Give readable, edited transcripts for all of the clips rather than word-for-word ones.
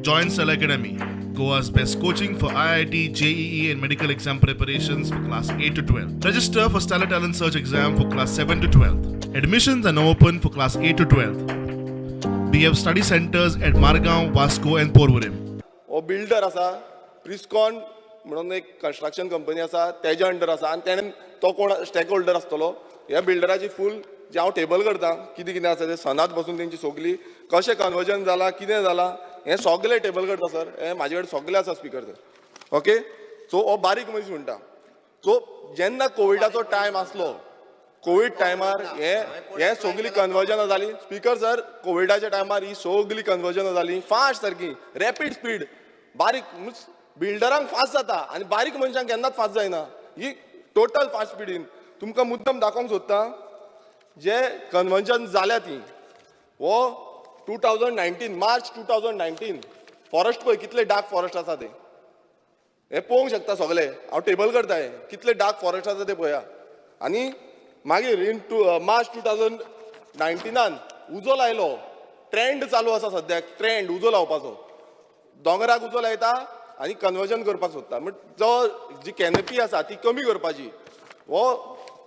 Join Stellar Academy, Goa's best coaching for IIT, JEE and medical exam preparations for class 8 to 12. Register for Stellar Talent Search exam for class 7 to 12. Admissions are now open for class 8 to 12. We have study centers at Margao, Vasco and Porvorim. हो builder आसा, प्रिस्कॉन म्हणून एक construction company आसा, तेज्या under आसा आनी तेणें तो कोण स्टेक होल्डर आसतलो. ह्या बिल्डराची फूल जे हांव टेबल करता, कितें कितें आसा तें, सनात बसून तेंची सगली कशें कन्वर्जन जालां, कितें जालां, हें सगलें टेबल करता सर. हें म्हाजे कडेन सगलें आसा स्पिकर सर. ओके, सो हो बारीक मनीस म्हणटा. सो जेन्ना कोविडाचो टायम आसलो, कोवीड टायमार हे हे सगळीं कन्वर्जनां जालीं. स्पिकर सर, कोविडाच्या टायमार ही सगळीं कन्वर्जनां जालीं फास्ट, सारकी रॅपीड स्पीड. बारीक बिल्डरांक फास्ट जाता आनी बारीक मनशांक केन्नाच फास्ट जायना. ही टोटल फास्ट स्पिडीन तुमकां मुद्दम दाखोवंक सोदता जे कन्वर्जन जाल्या ती. हो 2019, March 2019 forest पळय, कितले डार्क फॉरेस्ट आसा ते हे पळोवंक शकता सगळे. हांव टेबल करता, हे कितले डार्क फॉरेस्ट आसा ते पळया. आनी मागीर इन टू मार्च 2019 उजो लायलो. ट्रेंड चालू आसा सद्याक, ट्रेंड उजो लावपाचो. दोंगराक उजो लायता आनी कन्वर्जन करपाक सोदता. म्हण जो जी कॅनपी आसा ती कमी करपाची. हो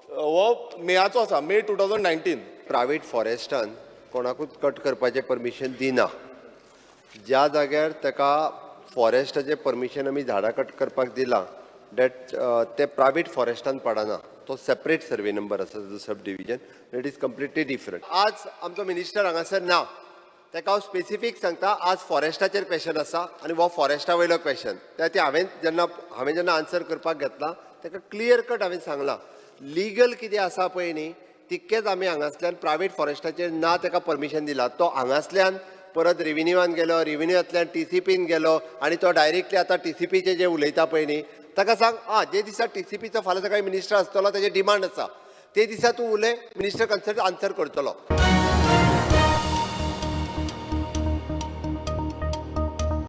हो मेयाचो आसा, मे 2019. प्रायवेट फॉरेस्टान कोणाकूच कट करपाचें परमिशन दिना. ज्या जाग्यार ताका फॉरेस्टाचें परमिशन आमी झाडां कट करपाक दिलां, that ते प्रायवेट फॉरेस्टान पडना. तो सेपरेट सर्वे नंबर आसा जो sub division, that is completely different. आज आमचो मिनिस्टर हांगासर ना, ताका हांव स्पेसिफीक सांगता. आज फॉरेस्टाचेर क्वेशन आसा आनी हो फॉरेस्टा वयलो क्वेशन. त्या खातीर हांवें जेन्ना आन्सर करपाक घेतला, ताका क्लियर कट हांवें सांगलां, लिगल कितें आसा पळय न्ही, तितकेंच आमी हांगासल्यान प्रायवेट फॉरेस्टाचेर ना ताका परमिशन दिलां. तो हांगासल्यान परत रेविन्यूवान गेलो, रेविन्यूवांतल्यान टीसीपीन गेलो आनी तो डायरेक्टली आतां टीसीपीचे जे उलयता पळय न्ही, ताका सांग आं, जे दिसा टीसीपीचो फाल्यां सकाळी मिनिस्टर आसतलो, ताजे डिमांड आसा, ते दिसा तूं उलय, मिनिस्टर कन्सर्न आन्सर करतलो.